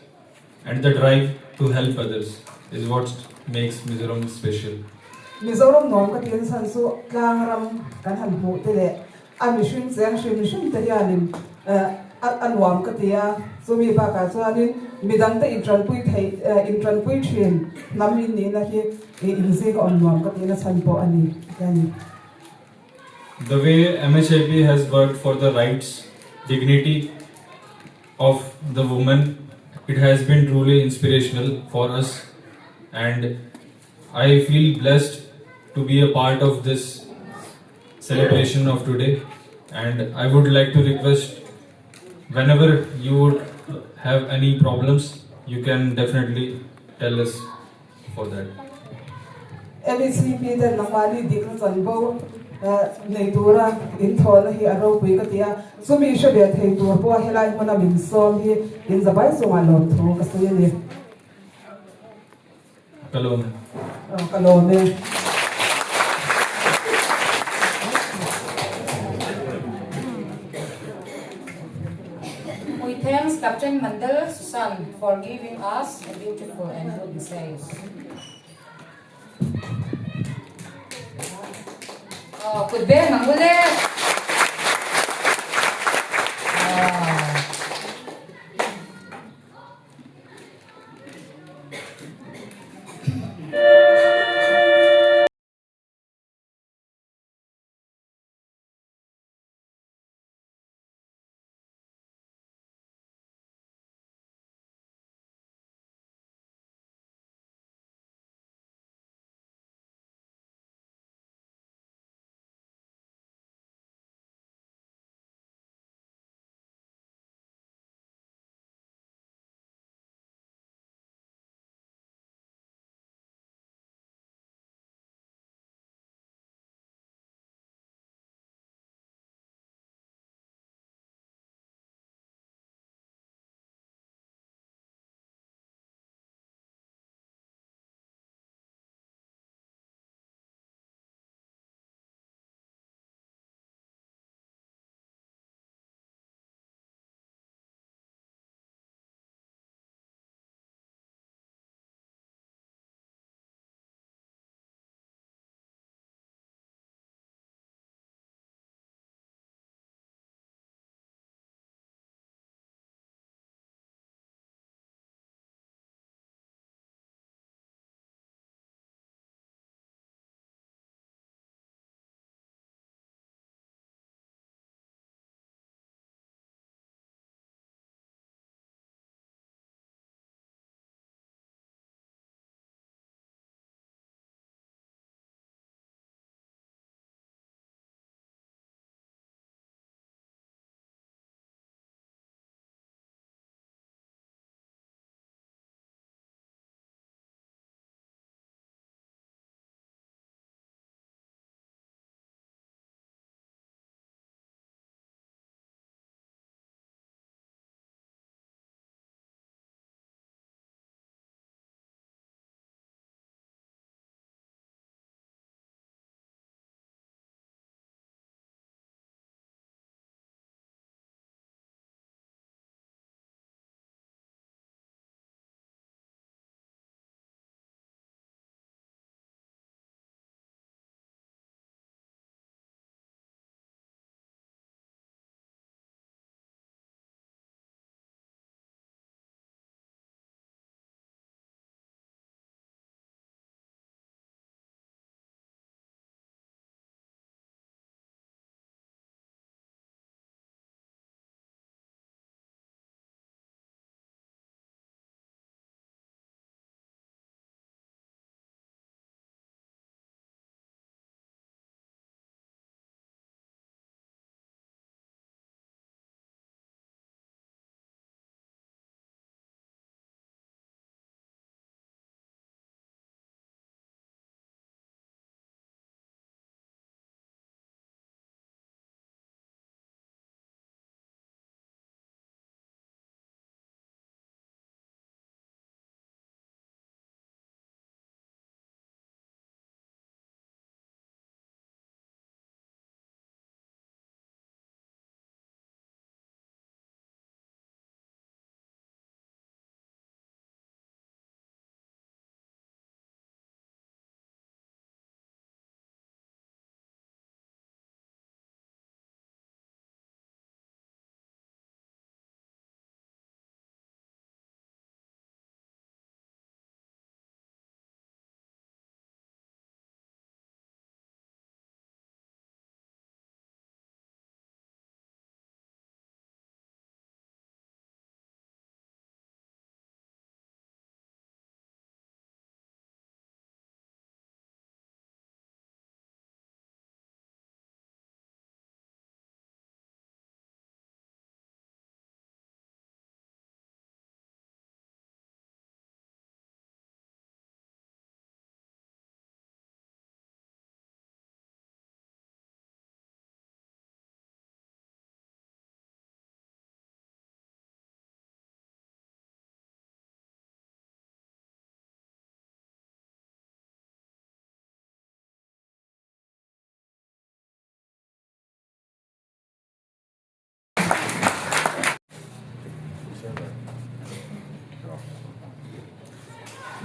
and the drive to help others is what makes Mizoram special. Mizoram nuam ka tin chhan chu tlang ram kan han hmuh te leh a mihring cheng hrim hrim te hianin a nuam ka ti a, chumi bakah chuanin midangte intranpui theih intranpui thin hnam in nihna hi inzing a awm nuam ka tihna chhan pawh a ni, a ti a ni. The way MHIP has worked for the rights, dignity of the woman, it has been truly inspirational for us and I feel blessed to be a part of this celebration of today and I would like to request whenever you would have any problems you can definitely tell us for that. MECP ten nangmahni dikna chanvo nei tura in thawhna hi a ropui ka ti a, chumi hre ve thei tur pawh helai hmuna min sawm hi in zabai chungah lawmthu ka sawi a ni. Ka lawm e. Ka lawm e. We thanks Captain Mandel Susan for giving us a beautiful and good message. Aw, kut beng ang ule.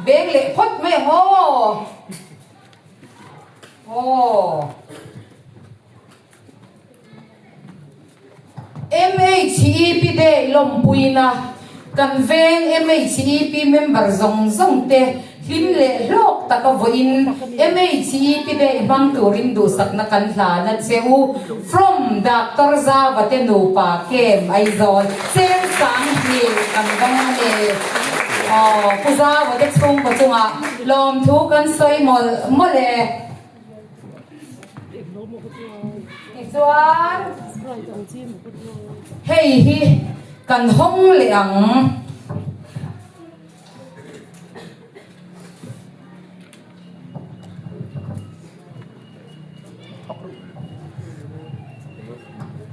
Beng leh phawt mai ang aw. Aw. MHEP Day lawmpuina kan veng MHEP member zawng zawng te hlim leh hlawk taka vawiin MHEP Day hmang turin duhsakna kan hlan a che u. From Doctor Zava te nupa Kem Aizawl cheng sang hnih kan dawng a ni. Aw Pu Zava te chhungkaw chungah lawmthu kan sawi mawlh mawlh e. Tichuan, hei hi kan hawng leh ang.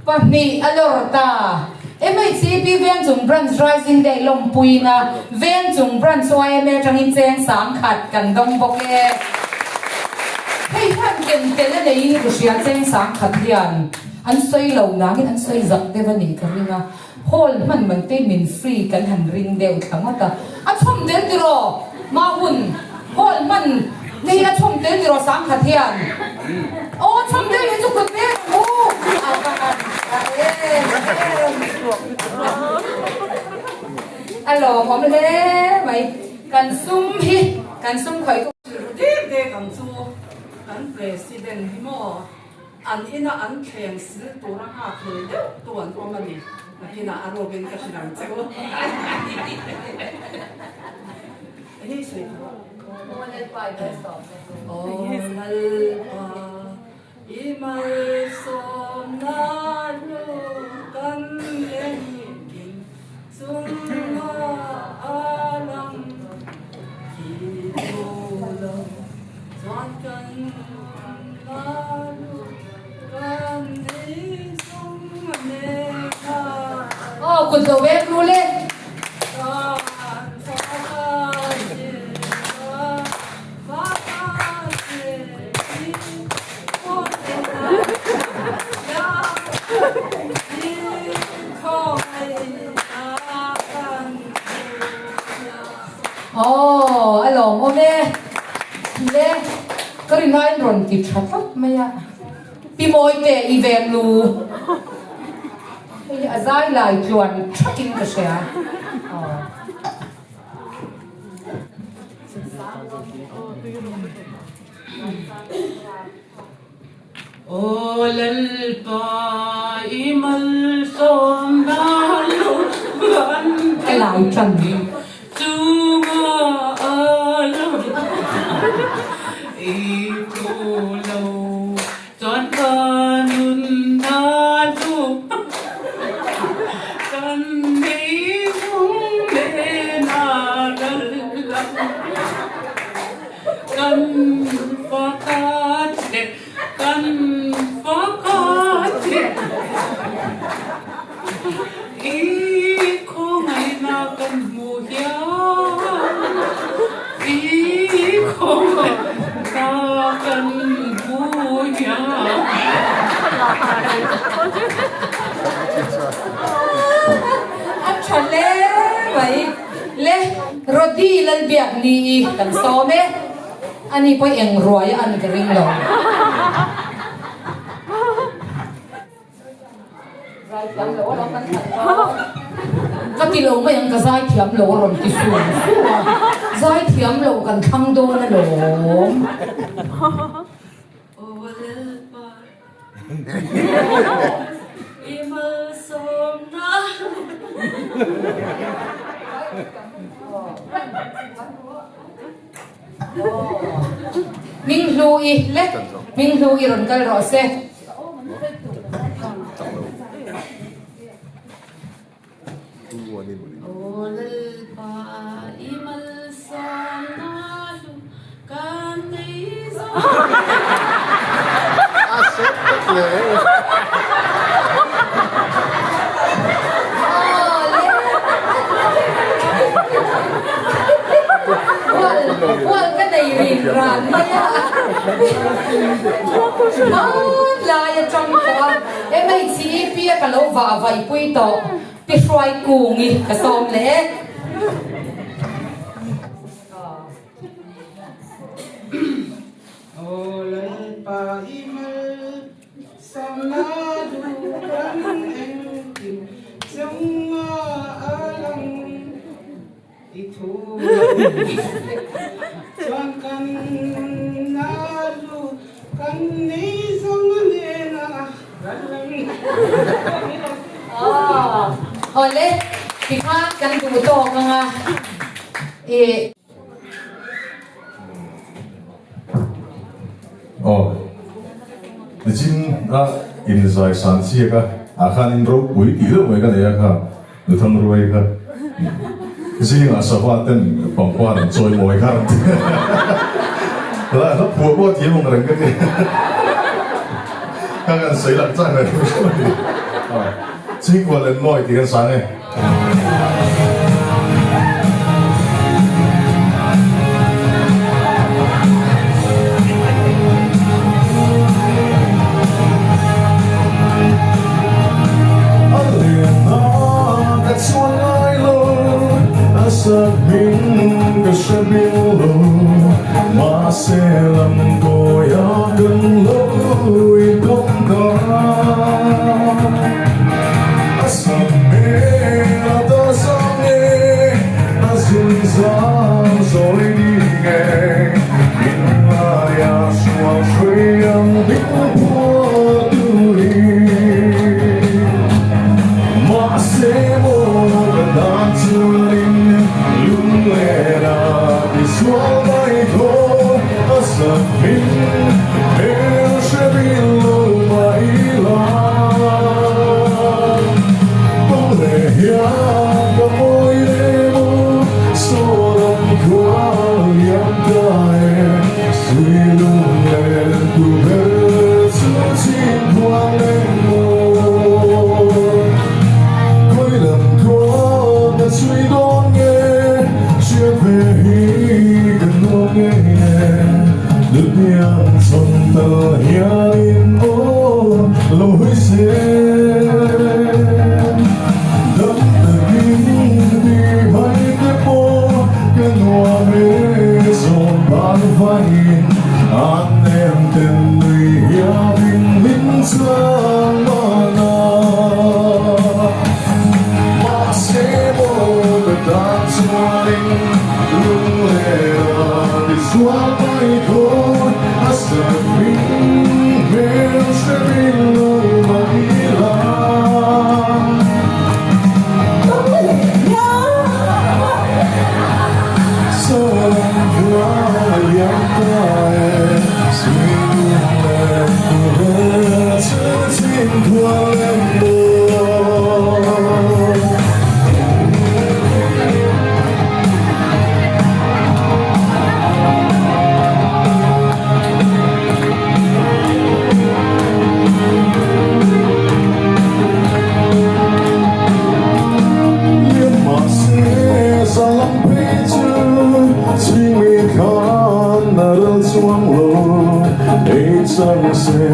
Pahnih a lawr ta. MHCP Vengchung Branch Rising Day lawmpuina Vengchung Branch yma atangin cheng 10,000 kan dawng bawk e. Hei hian ken tel a neiin ka hria cheng 10,000 hian an sawi lo nangin an sawi zak deuh a nih ka ring a. Hall hman man te min free kan han ring deuh thla ngawt a. A chhawm tel tiraw? Mahun, Hall hman te hi a chhawm tel tiraw 10,000 hian? Aw chhawm tel hi chu kut vel ang u! A va han tha em em! A lawmawm hle mai. Kan sum hi kan sum khawih tu. Rilru dek dek ang chu kan President hi maw? An ina an thleng sil tura nghak hlel deuh tu an awm a ni. Nakinah a rukin ka hrilh ang che u. Enge i sawi tur a? Aw Lalpa i malsawm na chu. Aw Lalpa i malsawm na hlu kan engkim chunga a lang i thu lo chuan kan Aw kut lo vek ru le. Aw a lawmawm e. Le. Ka rin aiin rawn ti tha tlat mai a. Pi Mawite i veng lu. Hei hi a zai lai tluan thakin ka hria. Aw Lalpa i malsawmna lu an Ka lai tan. Chunga a lo i thu lo chuan ka nunna chu kan nei zung nen a ral ang. Kan faka che, kan faka che, i khawngaihna kan hmu hian, i khawngaihna kan hmu hian. A tha hle mai. Le Rody Lalbiak ni i kan sawm e. Ani pawh eng ruai a an ka ring lo. Zaithiam lo alawm kan that dawn. Ka ti lo mai ang ka zaithiam lo a rawn ti su su a. Zaithiam lo kan thlang dawn alawm. Hming hlu i le hming hlu i rawn kal rawh se. Hual ka nei rin ran mai a. Hmanlai atang tawh a MHEP a ka lo vah vaipui tawh. Pi Hruai Kungi ka sawm leh e. Pa i mal sawmna duh kan engkim chunga a lang i thu chuan kan na lu kan nei zawng nena kan lang. Awle, tikhan kan duh tawk anga i. Aw, nichin a inzai san chiak a, ah khan in ropui tih deuh mai ka nei a kha, Nuthang ruai kha zingah sava ten pangpar an chawi mawi kha an ti a, la hla phuah pawh a thiam ang reng ka ti kha kan sawi lang chang reng hrim a ni. Chhingkua Lenmawi tih kan sang e. A lenna ka chuan ngai lo, a sak hming ka hre bil lo, mahse lam kawia kan lo inkhawm ta. A sak hmel a ta zang e, a zun zang zawi ding e, min ngaia sual hrui ang min phuah turin. Mahse maw ka tan chuanin lunglen a ti sual mai thaw, a sak hming hmel hre bil lo mah ila. Kawng leh hian ka mawi lem aw, saw lam khua liam ta e, sui lunglen tu ber chu chhing khuang leng maw. Khawi lam khua ka chhui dawn nge, hriat ve hi ka nuam ngei e, Dutiang chhawn tal hianin aw lo hawi se. Dam takin ti mai te pawh ka nuam e, zawn ban vain an nem ten nui hiamin min chang mahna. Mahse maw ka tan chuanin lunglen a ti zual mai thawn, a sak hming hmel hre bil lo mah ila. Salam khua liam ta e, suy lunglen tu ber chu chhing khua lem maw. Mahse salam phei chu chhingmi khan a ral chuang lo, ei chang se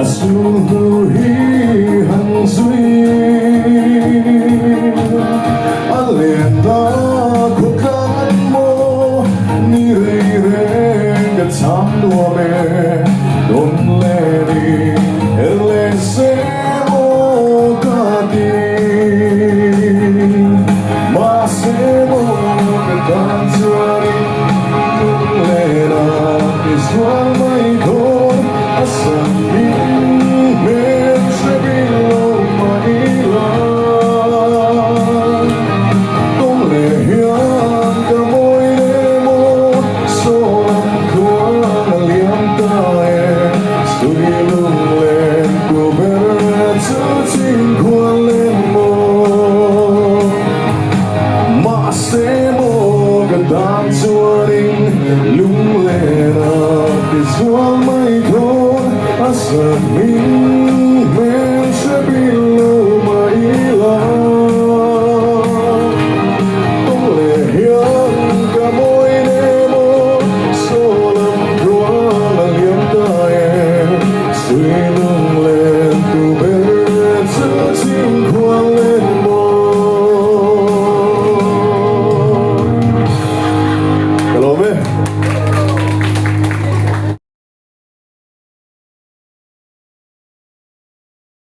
a chhung hnu hi.